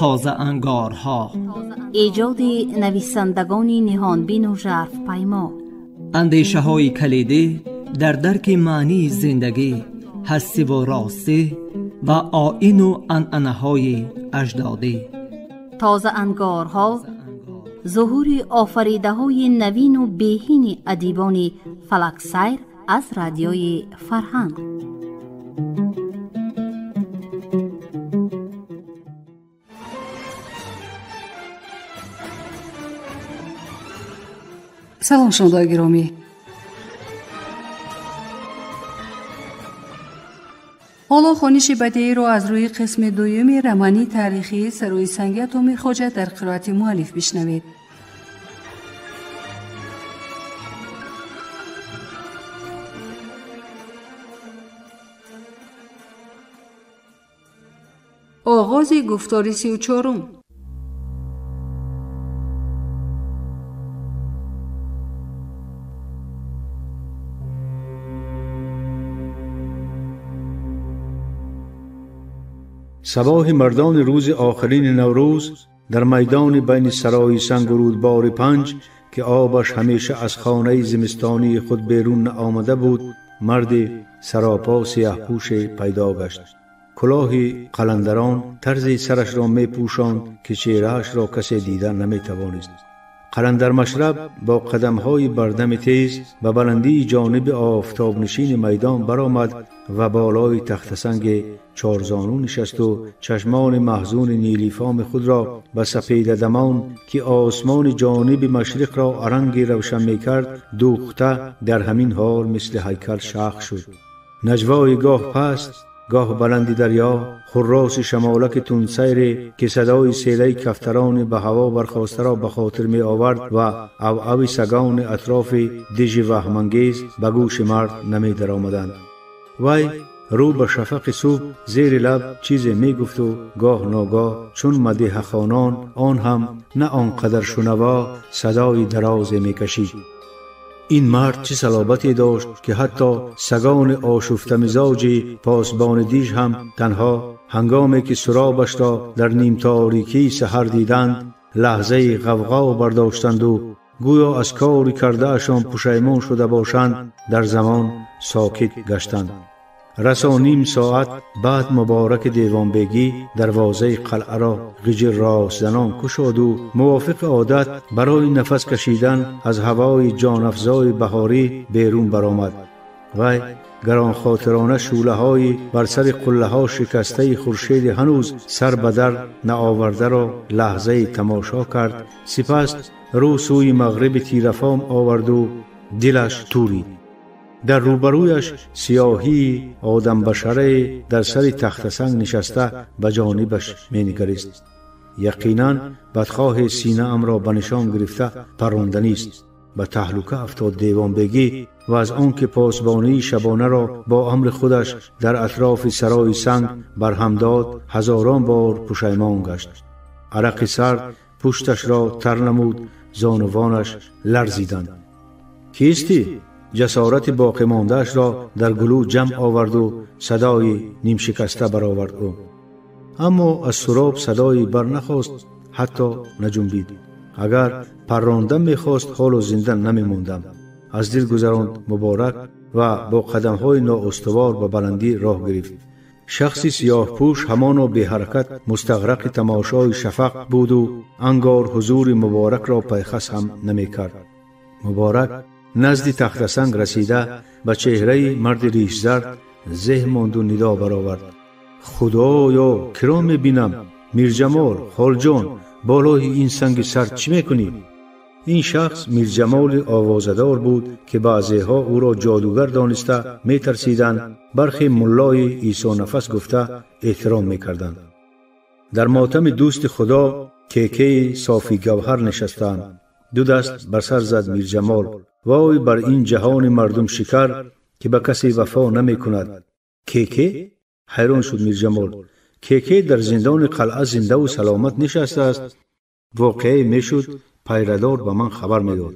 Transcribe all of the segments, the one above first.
Тозаангорҳо, эҷоди нависандагони ниҳонбину жарфпаймо, андешаҳои калидӣ дар дарки маънии зиндагӣ, ҳастиву ростӣ ва оину анъанаҳои аҷдодӣ. Тозаангорҳо зуҳури офаридаҳои навину беҳини адибони фалаксайр аз Радиои Фарҳанг. Салом, шунавандаои гиромӣ. Ҳоло хониши бадеиро аз рӯи қисми дуюми романи таърихии Сарои санги Атоми Хоҷа дар қироати муаллиф бишнавед. Оғози гуфтори 34-ум. Сабоҳи мардони рӯзи охирини Наврӯз дар майдони байни Сарои Санг у рӯдбори Панҷ, ки обаш ҳамеша аз хонаи зимистонии худ берун наомада буд, марди саропо сияҳпӯше пайдо гашт. Кулоҳи қаландарон тарзи сарашро мепӯшонд, ки чеҳраашро касе дида наметавонист. Қаландармашраб бо қадамҳои бардами тез ба баландии ҷониби офтобнишини майдон баромад ва болои тахтасанги чорзону нишасту чашмони маҳзуни нилифоми худро ба сапедадамон, ки осмони ҷониби машриқро аранги равшан мекард, дӯхта дар ҳамин ҳол мисли ҳайкал шах шуд. Наҷвои гоҳ паст, гоҳ баланди дарё, хурроси шамолаки тунсайре, ки садои селаи кафтарони ба ҳаво бархостаро ба хотир меовард ва авъави сагони атрофи дижи ваҳмангез ба гӯши мард намедаромаданд. Вай рӯ ба шафақи субҳ зери лаб чизе мегуфту гоҳ ногоҳ чун мадиҳахонон, он ҳам на он қадар шунаво, садои дарозе мекашид. Ин мард чӣ салобате дошт, ки ҳатто сагони ошуфтамизоҷи посбони диж ҳам танҳо ҳангоме ки суробашро дар нимторикии саҳар диданд, лаҳзаи ғавғо бардоштанду гӯё аз кори кардаашон пушаймон шуда бошанд, дар замон сокит гаштанд. Расо ним соат баъд Мубораки Девонбегӣ дарвозаи қалъаро ғиҷи ростзанон кушоду мувофиқи одат барои нафас кашидан аз ҳавои ҷонафзои баҳорӣ берун баромад. Вай гаронхотирона шӯлаҳои бар сари қуллаҳо шикастаи хуршеди ҳанӯз сар ба дар наовардаро лаҳзаи тамошо кард, сипас рӯ сӯи мағриби тирафом оварду дилаш турид. Дар рӯбарӯяш сиёҳии одамбашарае дар сари тахтасанг нишаста ба ҷонибаш менигарист. Яқинан бадхоҳи синаамро ба нишон гирифта парронданист. Ба таҳлука афтод Девонбегӣ ва аз он ки посбонии шабонаро бо амри худаш дар атрофи Сарои Санг барҳам дод, ҳазорон бор пушаймон гашт. Арақи сард пушташро тар намуд, зонувонаш ларзиданд. Кистӣ? Ҷасорати боқимондаашро дар гулӯ ҷамъ оварду садои нимшикаста баровард ӯ. Аммо аз суроб садое барнахост, ҳатто наҷунбид. Агар парронда мехост, ҳоло зинда намемондам. Аз дил гузаронд Муборак ва бо қадамҳои ноустувор ба баландӣ роҳ гирифт. Шахси сиёҳпӯш ҳамоно беҳаракат мустағрақи тамошои шафақ буду ангор ҳузури Муборакро пайхас ҳам намекард. Муборак назди тахтасанг расида ба чеҳраи марди ришзард зеҳ монду нидо баровард: Худоё, киро мебинам? Мирҷамол, холҷон, болои ин санги сард чӣ мекунӣ? Ин шахс Мирҷамоли овозадор буд, ки баъзеҳо ӯро ҷодугар дониста метарсиданд, бархе муллои Исонафас гуфта эҳтиром мекарданд. Дар мотами дӯсти Худо кекаи софи гавҳар нишастаанд. Ду даст бар сар зад Мирҷамол: вой бар ин ҷаҳони мардумшикар, ки ба касе вафо намекунад. Кеке? Ҳайрон шуд Мирҷамол. Кеке дар зиндони қалъа зиндаву саломат нишастааст. Воқеае мешуд, пайрадор ба ман хабар медод.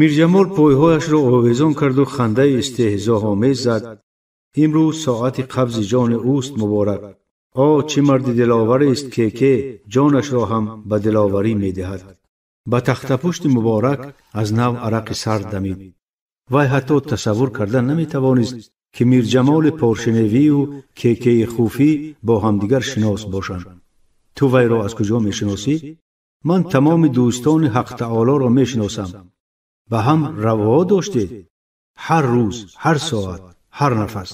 Мирҷамол пойҳояшро овезон карду хандаи истеҳзоҳомез зад. Имрӯз соати қабзи ҷони ӯст, Муборак. О, чӣ марди диловарест Кеке, ҷонашро ҳам ба диловарӣ медиҳад. Ба тахтапушти Муборак аз нав арақи сард дамид. Вай ҳатто тасаввур карда наметавонист, ки Мирҷамоли Поршеневию Кекеи Хуфӣ бо ҳамдигар шинос бошанд. Ту вайро аз куҷо мешиносӣ? Ман тамоми дӯстони Ҳақтаолоро мешиносам. Ба ҳам раво доштед? Ҳар рӯз, ҳар соат, ҳар нафас.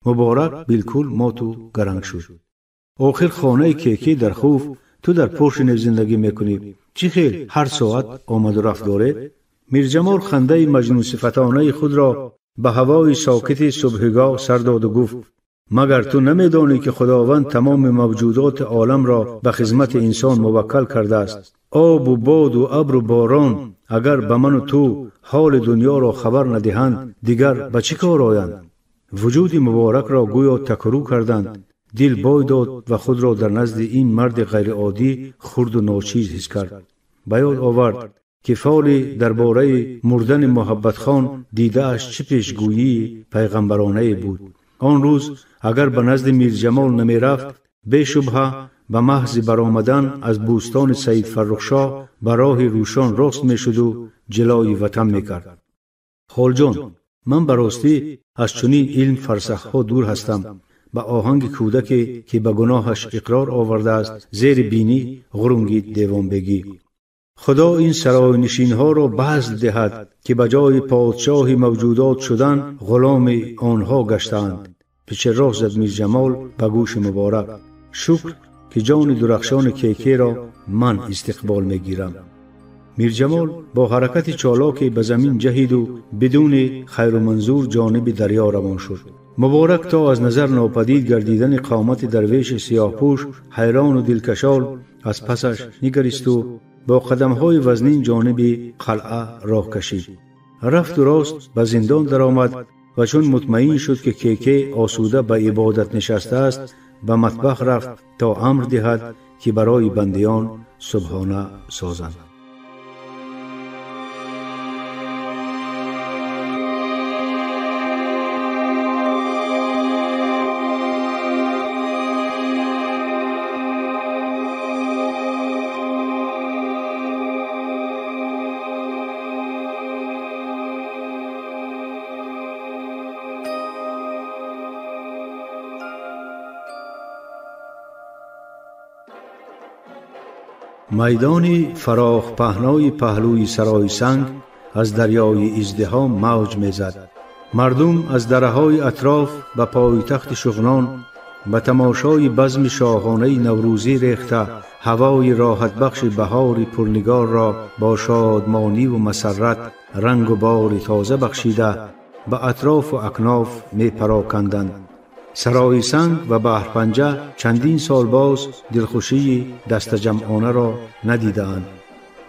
Муборак билкул моту гаранг шуд. Охир хонаи Кеке дар Хуф, ту дар Поршенев зиндагӣ мекунӣ. Чӣ хел ҳар соат омаду рафт доред? Мирҷамол хандаи маҷнунсифатонаи худро ба ҳавои сокити субҳигоҳ сар доду гуфт: магар ту намедонӣ, ки Худованд тамоми мавҷудоти оламро ба хизмати инсон муваккал кардааст? Обу боду абру борон агар ба ману ту ҳоли дунёро хабар надиҳанд, дигар ба чӣ кор оянд? Вуҷуди Муборакро гӯё такрӯ карданд. Дил бой дод ва худро дар назди ин марди ғайриоддӣ хурду ночиз ҳис кард. Ба ёд овард, ки фоли дар бораи мурдани Муҳаббатхон дидааш чӣ пешгӯии пайғамбаронае буд. Он рӯз агар ба назди Мирҷамол намерафт, бешубҳа ба маҳзи баромадан аз бӯстони Саид Фаррухшоҳ ба роҳи Рӯшон рост мешуду ҷилои ватан мекард. Холҷон, ман ба ростӣ аз чунин илм фарсахҳо дур ҳастам. Ба оҳанги кӯдаке, ки ба гуноҳаш иқрор овардааст, зери бинӣ ғурунгид Девонбегӣ. Худо ин сароянишинҳоро базл диҳад, ки ба ҷои подшоҳи мавҷудот шудан ғуломи онҳо гаштаанд. Пичирроҳ зад Мирҷамол ба гӯши Муборак. Шукр, ки ҷони дурахшони Кекеро ман истиқбол мегирам. Мирҷамол бо ҳаракати чолоке ба замин ҷаҳиду бидуни хайру манзур ҷониби дарё равон шуд. Муборак то аз назар нопадид гардидани қомати дарвеши сиёҳпӯш ҳайрону дилкашол аз пасаш нигаристу бо қадамҳои вазнин ҷониби қалъа роҳ кашид. Рафту рост ба зиндон даромад ва чун мутмаин шуд, ки Кеке осуда ба ибодат нишастааст, ба матбах рафт то амр диҳад, ки барои бандиён субҳона созанд. Майдони фарохпаҳнои паҳлӯи Сарои Санг аз дарёи издиҳом мавҷ мезад. Мардум аз дараҳои атроф ба пойтахти Шуғнон ба тамошои базми шоҳонаи наврӯзӣ рехта, ҳавои роҳатбахши баҳори пурнигорро бо шодмониву масаррат рангу бори тоза бахшида, ба атрофу акноф мепароканданд. Сарои Санг ва Баҳрпанҷа чандин сол боз дилхушии дастаҷамъонаро надидаанд.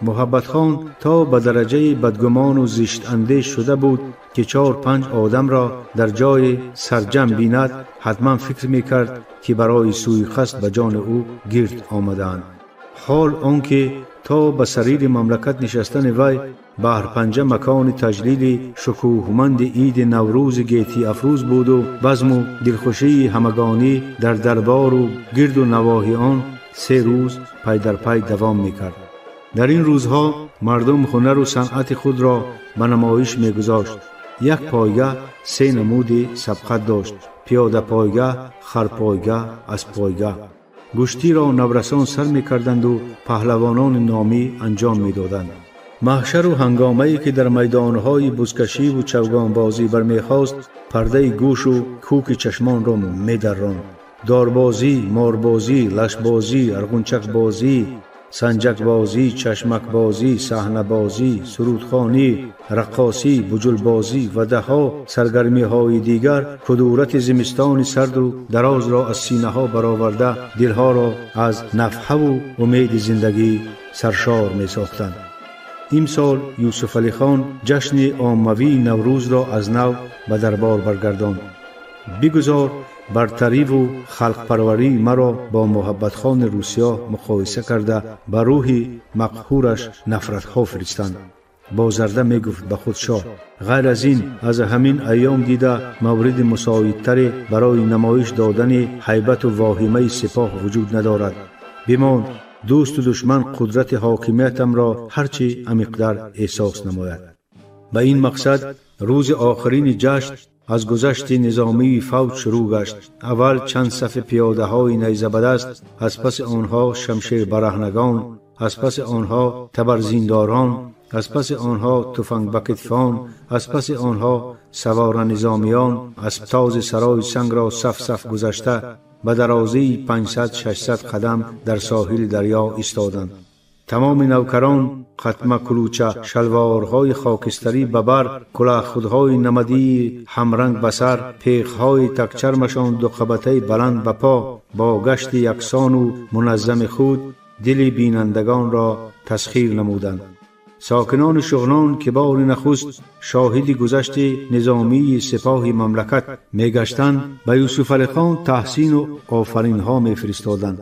Муҳаббатхон то ба дараҷаи бадгумону зиштандеш шуда буд, ки 4-5 одамро дар ҷои сарҷамъ бинад, ҳатман фикр мекард, ки барои сӯиқасд ба ҷони ӯ гирд омадаанд. Ҳол он ки то ба сарири мамлакат нишастани вай Баҳрпанҷа макони таҷлили шукӯҳманди иди Наврӯзи гетиафрӯз буду базму дилхушии ҳамагонӣ дар дарбору гирду навоҳи он 3 рӯз пай дар пай давом мекард. Дар ин рӯзҳо мардум ҳунару санъати худро ба намоиш мегузошт. Як пойгаҳ 3 намуди сабқат дошт: пиёдапойгаҳ, харпойгаҳ, асппойгаҳ. Гӯштиро наврасон сар мекарданду паҳлавонони номӣ анҷом медоданд. Маҳшару ҳангомае, ки дар майдонҳои бузкашиву чавгонбозӣ бармехост, пардаи гӯшу кӯки чашмонро медарронд. Дорбозӣ, морбозӣ, лашбозӣ, арғунчакбозӣ, санҷакбозӣ, чашмакбозӣ, саҳнабозӣ, сурудхонӣ, раққосӣ, буҷулбозӣ ва даҳҳо саргармиҳои дигар кудурати зимистони сарду дарозро аз синаҳо бароварда, дилҳоро аз нафҳаву умеди зиндагӣ саршор месохтанд. Имсол Юсуфалихон ҷашни оммавии Наврӯзро аз нав ба дарбор баргардонд. Бигузор бартариву халқпарварии маро бо Муҳаббатхони Русиё муқоиса карда, ба рӯҳи мақҳураш нафратҳо фиристанд. Бо зарда мегуфт ба худ шоҳ. Ғайр аз ин, аз ҳамин айём дида мавриди мусоидтаре барои намоиш додани ҳайбату воҳимаи сипоҳ вуҷуд надорад. Бимон, дӯсту душман қудрати ҳокимиятамро ҳарчи амиқтар эҳсос намояд. Ба ин мақсад рӯзи охирини ҷашн аз гузашти низомии фавҷ шурӯъ гашт. Аввал чанд сафи пиёдаҳои найзабадаст, аз паси онҳо шамшербараҳнагон, аз паси онҳо табарзиндорон, аз паси онҳо туфангбакитфон, аз паси онҳо савора низомиён асбтози сарои сангро саф-саф гузашта ба дарозии 500-600 қадам дар соҳили дарё истоданд. Тамоми навкарон қатма кулуча, шалворҳои хокистарӣ ба бар, кулоҳхудҳои намадии ҳамранг ба сар, пехҳои такчармашон дуқабатаи баланд ба по, бо гашти яксону муназзами худ дили бинандагонро тасхир намуданд. Сокинони Шуғнон, ки бори нахуст шоҳиди гузашти низомии сипоҳи мамлакат мегаштанд, ба Юсуфалихон таҳсину офаринҳо мефиристоданд.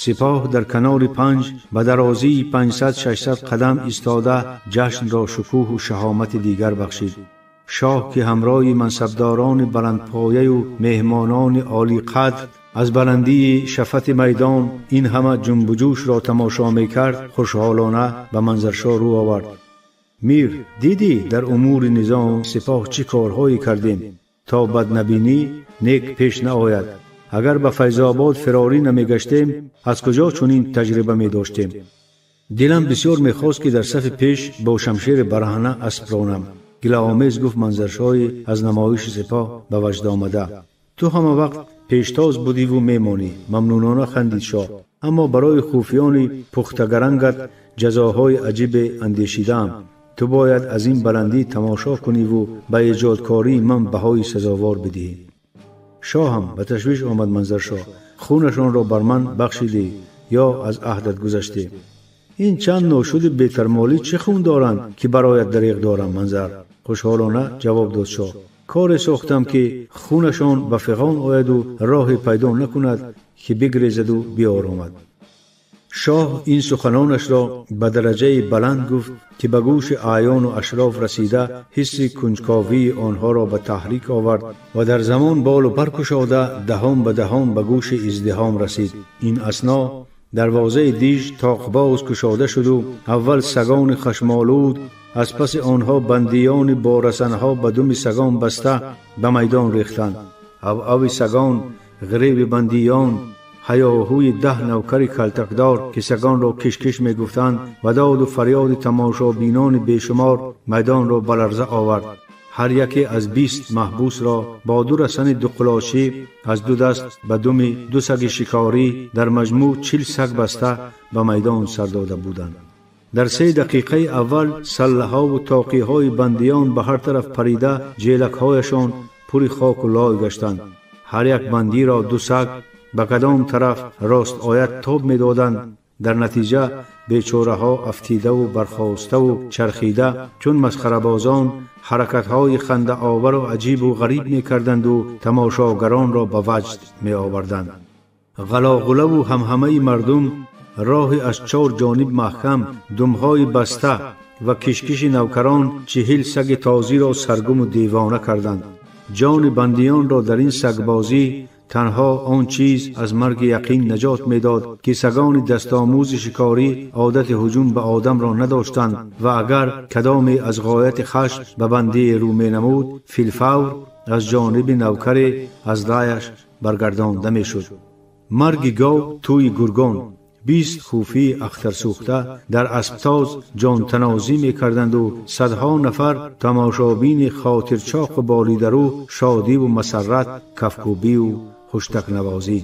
Сипоҳ дар канори Панҷ ба дарозии 500-600 қадам истода ҷашнро шукӯҳу шаҳомати дигар бахшид. Шоҳ, ки ҳамроҳи мансабдорони баландпояю меҳмонони олиқадр аз баландии шафати майдон ин ҳама ҷунбуҷӯшро тамошо мекард, хушҳолона ба Манзаршоҳ рӯ овард. Мир, дидӣ дар умури низом сипоҳ чӣ корҳое кардем, то баднабинӣ нек пеш наояд. Агар ба Файзобод фирорӣ намегаштем, аз куҷо чунин таҷриба медоштем? Дилам бисёр мехост, ки дар сафи пеш бо шамшери бараҳна асп ронам. Гилаомез гуфт Манзаршоҳи аз намоиши сипоҳ ба ваҷд омада. Ту ҳама вақт пештоз будиву мемонӣ, мамнунона хандид шоҳ. Аммо барои хуфиёни пухтагарангат ҷазоҳои аҷибе андешидаам. Ту бояд аз ин баландӣ тамошо куниву ба эҷодкории ман баҳои сазовор бидиҳӣ. Шоҳам ба ташвиш омад Манзаршоҳ. Хунашонро бар ман бахшидӣ ё аз аҳдат гузаштӣ? Ин чанд ношуди бетармолӣ чӣ хун доранд, ки бароят дареғ дорам, Манзар? Хушҳолона ҷавоб дод шоҳ. Коре сохтам, ки хунашон ба фиғон ояду роҳе пайдо накунад, ки бигрезаду биоромад. Шоҳ ин суханонашро ба дараҷаи баланд гуфт, ки ба гӯши аъёну ашроф расида ҳисси кунҷковии онҳоро ба таҳрик овард ва дар замон болу пар кушода даҳон ба даҳон ба гӯши издиҳом расид. Ин асно дарвозаи диж тоқбоз кушода шуду аввал сагони хашмолуд, аз паси онҳо бандиёни бо расанҳо ба думи сагон баста ба майдон рехтанд. Авави сагон, ғиреби бандиён, ҳаёҳӯи 10 навкари калтакдор, ки сагонро кишкиш мегуфтанд, ва доду фарёди тамошобинони бешумор майдонро ба ларза овард. Ҳар яке аз 20 маҳбусро бо ду расани дуқулошӣ аз ду даст ба думи ду саги шикорӣ дар маҷмӯъ 40 саг баста ба майдон сар дода буданд. Дар 3 дақиқаи аввал саллаҳову тоқиҳои бандиён ба ҳар тараф парида ҷелакҳояшон пури хоку лой гаштанд. Ҳар як бандиро ду саг ба кадом тараф рост ояд тоб медоданд. Дар натиҷа бечораҳо афтидаву бархоставу чархида чун масхарабозон ҳаракатҳои хандаовару аҷибу ғариб мекарданду тамошогаронро ба ваҷд меоварданд. Ғалоғулаву ҳамҳамаи мардум роҳи аз чор ҷониб маҳкам, думҳои баста ва кишкиши навкарон 40 саги тозиро саргуму девона карданд. Ҷони бандиёнро дар ин сагбозӣ танҳо он чиз аз марги яқин наҷот медод, ки сагони дастомӯзи шикорӣ одати ҳуҷум ба одамро надоштанд ва агар кадоме аз ғояти хашм ба бандие рӯ менамуд, филфавр аз ҷониби навкаре аз раяш баргардонда мешуд. Марги гов тӯи гургон, 20 хуфии ахтарсӯхта дар асбтоз ҷонтанозӣ мекарданду садҳо нафар тамошобини хотирчоқу болидарӯ шодиву масаррат, кафкӯбию хуштакнавозӣ.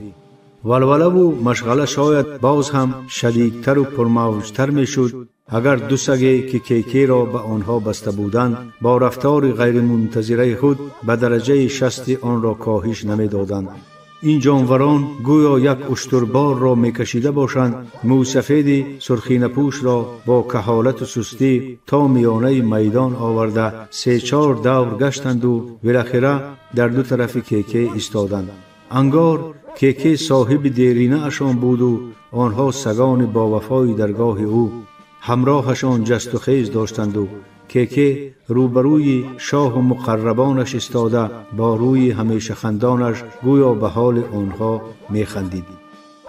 Валвалаву машғала шояд боз ҳам шадидтару пурмавҷтар мешуд, агар ду саге, ки кекеро ба онҳо баста буданд, бо рафтори ғайримунтазираи худ ба дараҷаи шасти онро коҳиш намедоданд. Ин ҷонварон гӯё як уштурборро мекашида бошанд, мӯсафеди сурхинапӯшро бо каҳолату сустӣ то миёнаи майдон оварда 3-4 давр гаштанду билахира дар ду тарафи кеке истоданд. Ангор кеке соҳиби деринаашон буду онҳо сагони бовафои даргоҳи ӯ ҳамроҳашон ҷасту хез доштанду Кеке рӯбарӯи шоҳу муқаррабонаш истода, бо рӯи ҳамешахандонаш гӯё ба ҳоли онҳо механдид.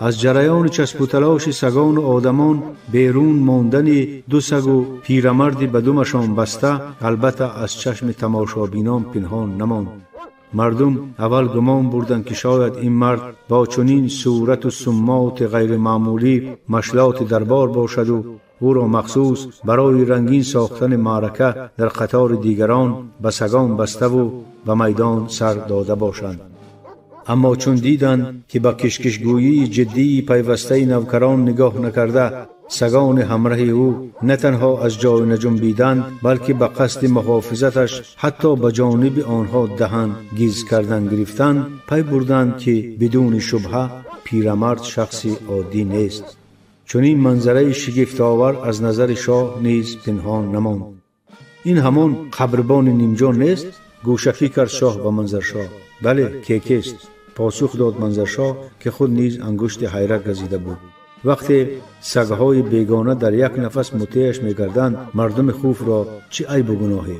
Аз ҷараёни часпу талоши сагону одамон берун мондани ду сагу пирамарди ба думашон баста албатта аз чашми тамошобинон пинҳон намонд. Мардум аввал гумон бурданд, ки шояд ин мард бо чунин сурату суммоти ғайримаъмулӣ машлоти дарбор бошаду ӯро махсус барои рангин сохтани маърака дар қатори дигарон ба сагон баставу ба майдон сар дода бошанд. Аммо чун диданд, ки ба кишкишгӯии ҷиддии пайвастаи навкарон нигоҳ накарда, сагони ҳамраҳи ӯ на танҳо аз ҷой наҷунбиданд, балки ба қасди муҳофизаташ ҳатто ба ҷониби онҳо даҳан гиз кардан гирифтанд, пай бурданд, ки бидуни шубҳа пирамард шахси оддӣ нест. Чунин манзараи шигифтовар аз назари шоҳ низ пинҳон намонд. Ин ҳамон қабрбони нимҷон нест? Гӯшакӣ кард шоҳ ба Манзаршоҳ. Бале, Кекест, посух дод Манзаршоҳ, ки худ низ ангушти ҳайрат газида буд. Вақте сагҳои бегона дар як нафас мутеаш мекарданд, мардуми хуфро чӣ айбу гуноҳе?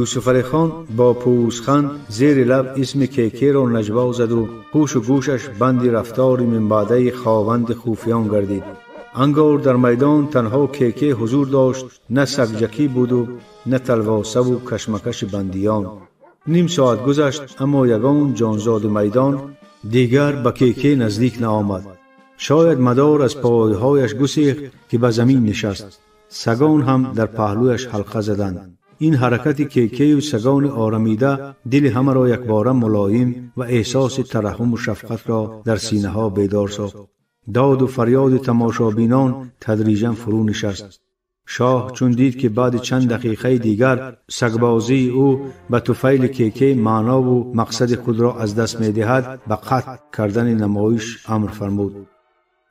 Юсуфалихон бо пӯзханд зери лаб исми Кекеро наҷво заду ҳушу гӯшаш банди рафтори минбаъдаи хованди хуфиён гардид. Ангор дар майдон танҳо Кеке ҳузур дошт, на сагҷакӣ буду на талвосаву кашмакаши бандиён. Ним соат гузашт, аммо ягон ҷонзоди майдон дигар ба Кеке наздик наомад. Шояд мадор аз пойҳояш гусехт, ки ба замин нишаст. Сагон ҳам дар паҳлӯяш ҳалқа заданд. Ин ҳаракати Кекею сагони орамида дили ҳамаро якбора мулоим ва эҳсоси тараҳҳуму шафқатро дар синаҳо бедор сохт. Доду фарёди тамошобинон тадриҷан фурӯ нишаст. Шоҳ чун дид, ки баъди чанд дақиқаи дигар сагбозии ӯ ба туфайли Кеке маънову мақсади худро аз даст медиҳад, ба қатъ кардани намоиш амр фармуд.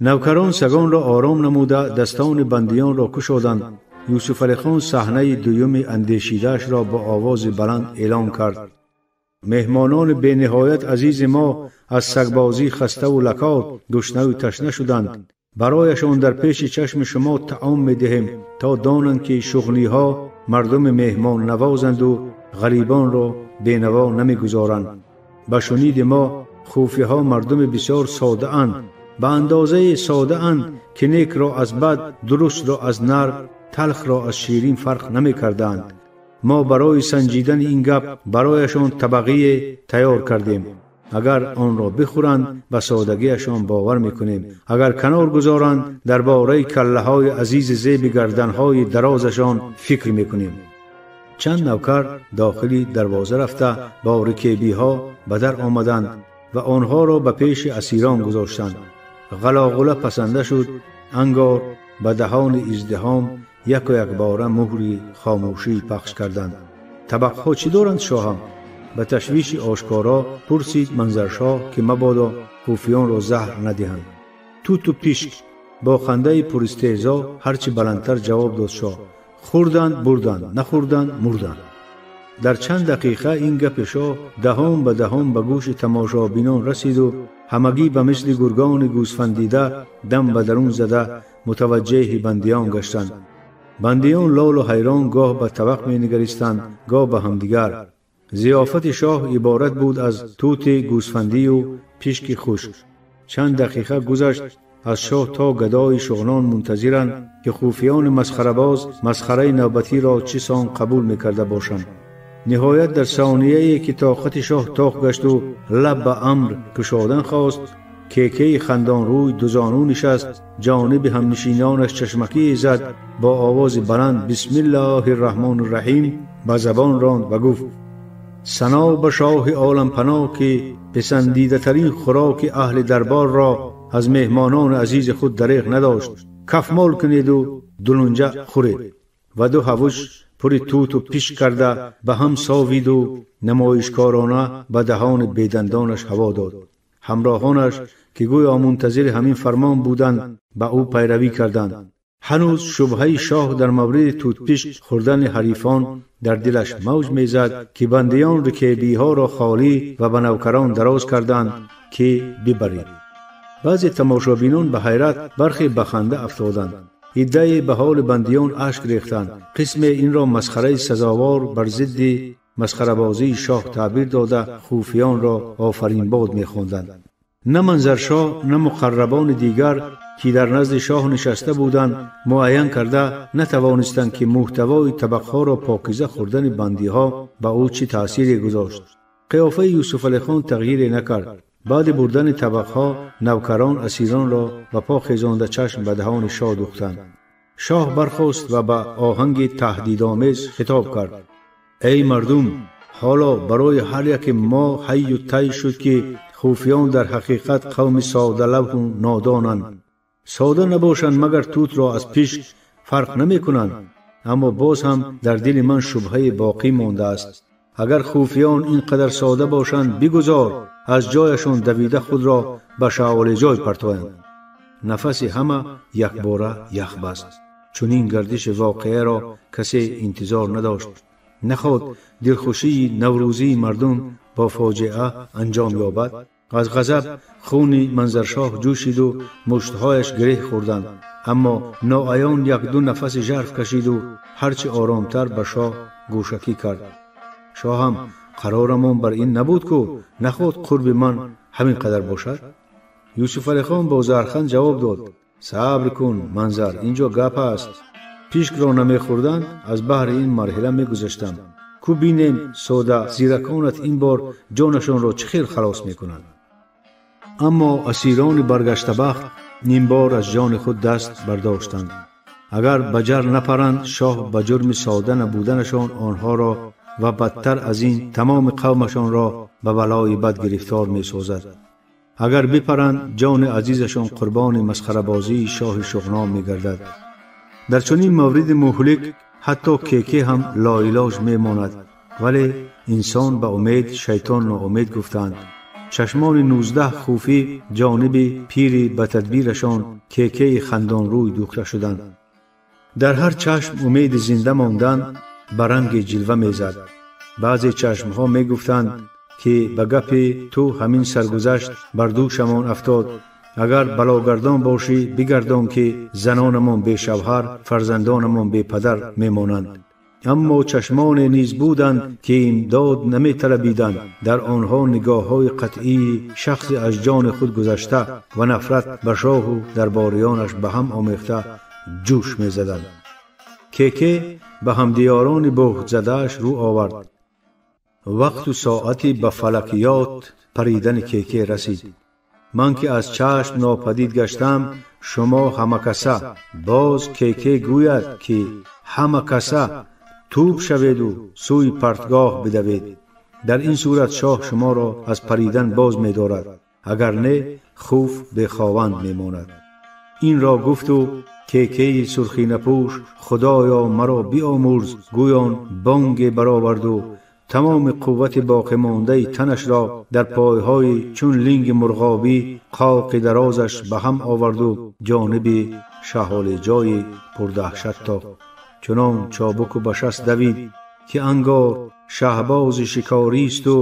Навкарон сагонро ором намуда, дастони бандиёнро кушоданд. Юсуфалихон саҳнаи дуюми андешидаашро бо овози баланд эълон кард. Меҳмонони бениҳоят азизи мо аз сагбозӣ хаставу лакот, гушнаву ташна шуданд. Барояшон дар пеши чашми шумо таом медиҳем, то донанд, ки шуғниҳо мардуми меҳмоннавозанду ғарибонро бенаво намегузоранд. Ба шуниди мо хуфиҳо мардуми бисёр содаанд, ба андозаи содаанд, ки некро аз бад, дурустро аз нар, талхро аз ширин фарқ намекарданд. Мо барои санҷидани ин гап барояшон табақие тайёр кардем. Агар онро бихӯранд, ба содагиашон бовар мекунем. Агар канор гузоранд, дар бораи каллаҳои азизи зеби гарданҳои дарозашон фикр мекунем. Чанд навкар дохили дарвоза рафта, бо рикебиҳо ба дар омаданд ва онҳоро ба пеши асирон гузоштанд. Ғалоғула пасанда шуд. Ангор ба даҳони издиҳом яку якбора муҳри хомӯшӣ пахш карданд. Табақҳо чӣ доранд, шоҳам? Ба ташвиши ошкоро пурсид Манзаршоҳ, ки мабодо хуфиёнро заҳр надиҳанд. Туту пишк, бо хандаи пуристеҳзо ҳарчи баландтар ҷавоб дод шоҳ. Хӯрданд, бурданд, нахӯрданд, мурданд. Дар чанд дақиқа ин гапи шоҳ даҳон ба даҳон ба гӯши тамошобинон расиду ҳамагӣ ба мисли гургони гӯсфандида дам ба дарун зада мутаваҷҷеҳи бандиён гаштанд. Бандиён лолу ҳайрон гоҳ ба табақ менигаристанд, гоҳ ба ҳамдигар. Зиёфати шоҳ иборат буд аз тути гӯсфандию пишки хушк. Чанд дақиқа гузашт. Аз шоҳ то гадои шуғнон мунтазиранд, ки хуфиёни масхарабоз масхараи навбатиро чӣ сон қабул мекарда бошанд. Ниҳоят дар сонияе, ки тоқати шоҳ тоқ гашту лаб ба амр кушодан хост, Кекеи хандонрӯй дузону нишаст, ҷониби ҳамнишинонаш чашмакие зад, бо овози баланд бисмиллоҳи рраҳмони рраҳим ба забон ронд ва гуфт: сано ба шоҳи олампаноҳ, ки писандидатарин хӯроки аҳли дарборро аз меҳмонони азизи худ дареғ надошт. Кафмол кунеду дулунҷа хӯред. Ва ду ҳавуш пури туту пишк карда ба ҳам совиду намоишкорона ба даҳони бедандонаш ҳаво дод. Ҳамроҳонаш, ки гӯё мунтазири ҳамин фармон буданд, ба ӯ пайравӣ карданд. Ҳанӯз шубҳаи шоҳ дар мавриди тутпишк хӯрдани ҳарифон дар дилаш мавҷ мезад, ки бандиён рикебиҳоро холӣ ва ба навкарон дароз карданд, ки бибаред. Баъзе тамошобинон ба ҳайрат, бархе ба ханда афтоданд. Иддае ба ҳоли бандиён ашк рехтанд. Қисме инро масхараи сазовор бар зидди масхарабозии шоҳ таъбир дода, хуфиёнро офаринбод мехонданд. На Манзаршоҳ, на муқаррабони дигар, ки дар назди шоҳ нишаста буданд, муайян карда натавонистанд, ки муҳтавои табақҳоро покиза хӯрдани бандиҳо ба ӯ чӣ таъсире гузошт. Қиёфаи Юсуфалихон тағйире накард. Баъди бурдани табақҳо навкарон асиронро ба по хезонда чашм ба даҳони шоҳ духтанд. Шоҳ бархост ва ба оҳанги таҳдидомез хитоб кард: эй мардум, ҳоло барои ҳар яке мо ҳайю тай шуд, ки хуфиён дар ҳақиқат қавми содалавҳу нодонанд. Сода набошанд, магар тутро аз пишк фарқ намекунанд. Аммо боз ҳам дар дили ман шубҳае боқӣ мондааст. Агар хуфиён ин қадар сода бошанд, бигузор аз ҷояшон давида худро ба шаолеҷой партоянд. Нафаси ҳама якбора ях баст. Чунин гардиши воқеаро касе интизор надошт. Наход дилхушии наврӯзии мардум бо фоҷиа анҷом ёбад. Аз ғазаб хуни Манзаршоҳ ҷӯшиду муштҳояш гиреҳ хӯрданд. Аммо ноаён як-ду нафаси жарф кашиду ҳарчи оромтар ба шоҳ гӯшакӣ кард. Шоҳам, қарорамон бар ин набуд, ку наход қурби ман ҳамин қадар бошад? Юсуфалихон бо зарханд ҷавоб дод: сабр кун, Манзар, инҷо гап аст. Пишкро намехӯрданд, аз баҳри ин марҳила мегузаштам. Ку бинем сода зираконат ин бор ҷонашонро чӣ хел халос мекунанд. Аммо асирони баргаштабахт нимбор аз ҷони худ даст бардоштанд. Агар ба ҷар напаранд, шоҳ ба ҷурми сода набуданашон онҳоро ва бадтар аз ин тамоми қавмашонро ба балои бад гирифтор месозад. Агар бипаранд, ҷони азизашон қурбони масхарабозии шоҳи шуғнон мегардад. Дар чунин мавриди муҳлик ҳатто кеке ҳам лоилоҷ мемонад. Вале инсон ба умед, шайтон ноумед гуфтанд. Чашмони 19 хуфӣ ҷониби пири ба тадбирашон кекеи хандонрӯй духта шуданд. Дар ҳар чашм умеди зинда мондан ба ранги ҷилва мезад. Баъзе чашмҳо мегуфтанд, ки ба гапи ту ҳамин саргузашт бар дӯшамон афтод. Агар балогардон бошӣ, бигардон, ки занонамон бешавҳар, фарзандонамон бепадар мемонанд. Аммо чашмоне низ буданд, ки имдод наметалабиданд. Дар онҳо нигоҳҳои қатъии шахси аз ҷони худ гузашта ва нафрат ба шоҳу дарбориёнаш ба ҳам омехта ҷӯш мезаданд. Кеке ба ҳамдиёрони буҳтзадааш рӯ овард. Вақту соати ба фалакиёт паридани кеке расид. Ман ки аз чашм нопадид гаштам, шумо ҳамакаса, боз кеке гӯяд, ки ҳамакаса тӯб шаведу сӯи партгоҳ бидавед. Дар ин сурат шоҳ шуморо аз паридан боз медорад, агар не, хуф бехованд мемонад. Инро гуфту кекеи сурхинапӯш худоё маро биомӯрз гӯён бонге бароварду тамоми қуввати боқимондаи танашро дар пойҳои чун линги мурғобӣ қоқи дарозаш ба ҳам оварду ҷониби шаҳолиҷои пурдаҳшат тохт. Чунон чобуку ба шаст давид, ки ангор шаҳбози шикористу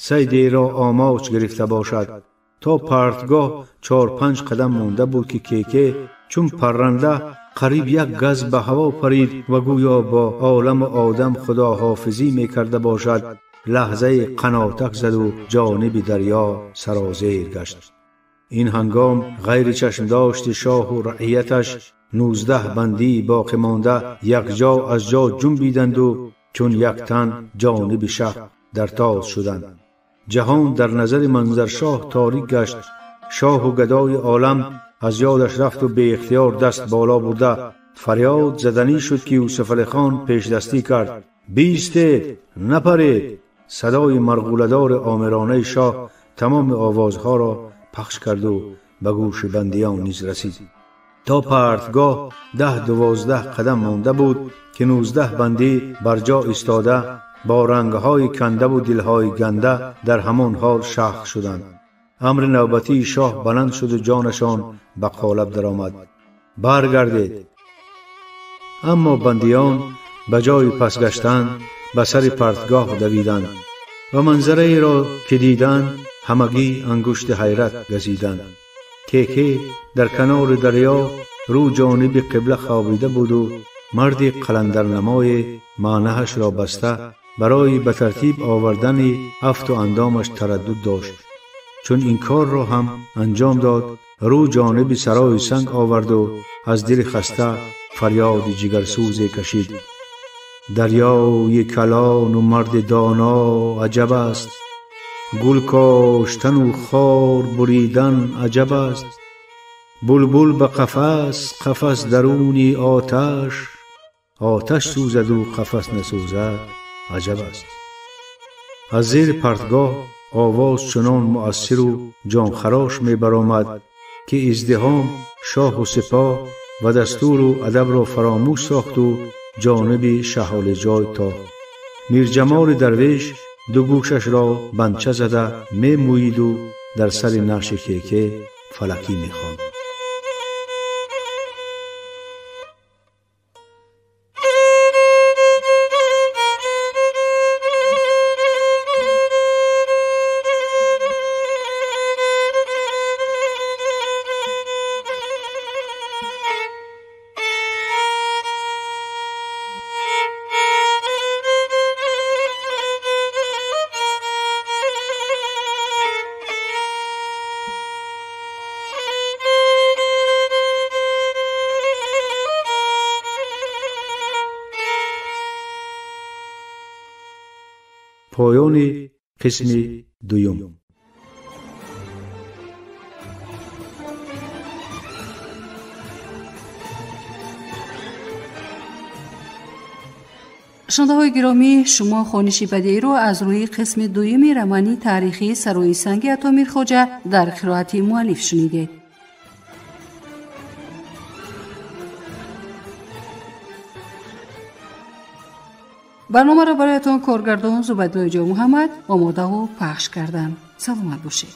сайдеро омоч гирифта бошад. То партгоҳ 4-5 қадам монда буд, ки кеке чун парранда қариб як газ ба ҳаво парид ва гӯё бо оламу одам худоҳофизӣ мекарда бошад, лаҳзаи қанотак заду ҷониби дарё сарозер гашт. Ин ҳангом ғайри чашмдошти шоҳу раияташ 19 бандии боқимонда якҷо аз ҷо ҷунбиданду чун як тан ҷониби шаҳр дар тоз шуданд. Ҷаҳон дар назари Манзаршоҳ торик гашт. Шоҳу гадои олам аз ёдаш рафту беихтиёр даст боло бурда фарёд заданӣ шуд, ки Юсуфалихон пешдастӣ кард: биистед, напаред! Садои марғуладори омиронаи шоҳ тамоми овозҳоро пахш карду ба гӯши бандиён низ расид. То партгоҳ 10-12 қадам монда буд, ки 19 бандӣ бар ҷо истода бо рангҳои кандаву дилҳои ганда дар ҳамон ҳол шахх шуданд. Амри навбатии шоҳ баланд шуду ҷонашон ба қолаб даромад: баргардед! Аммо бандиён ба ҷои пас гаштан ба сари партгоҳ давиданд ва манзараеро ки диданд, ҳамагӣ ангушти ҳайрат газиданд. Кеке дар канори дарё рӯ ҷониби қибла хобида буду марди қаландарнамои маънаҳашро баста барои ба тартиб овардани афту андомаш тараддуд дошт. Чун ин корро ҳам анҷом дод, рӯ ҷониби сарои санг оварду аз дили хаста фарёди ҷигарсӯзе кашид. Дарёи калону марди доно аҷаб аст, гул коштану хор буридан аҷаб аст. Булбул ба қафас, қафас даруни оташ, оташ сӯзаду қафас насӯзад аҷаб аст. Аз зери партгоҳ овоз чунон муассиру ҷонхарош мебаромад, ки издиҳом шоҳу сипоҳ ва дастуру адабро фаромӯш сохту ҷониби шаҳолиҷой тохт. Мирҷамоли дарвеш ду гӯшашро банча зада мемӯиду дар сари наъши кеке фалакӣ мехонд. Поёни қисми дуюм. Шунавандаҳои гиромӣ, шумо хониши бадеиро аз рӯи қисми дуюми романи таърихии Сарои санги Ато Мирхоҷа дар қироати муаллиф шунидед. Барномаро бароятон коргардон Зубайдуллои Ҷонмуҳаммад омодаву пахш карданд. Саломат бошед.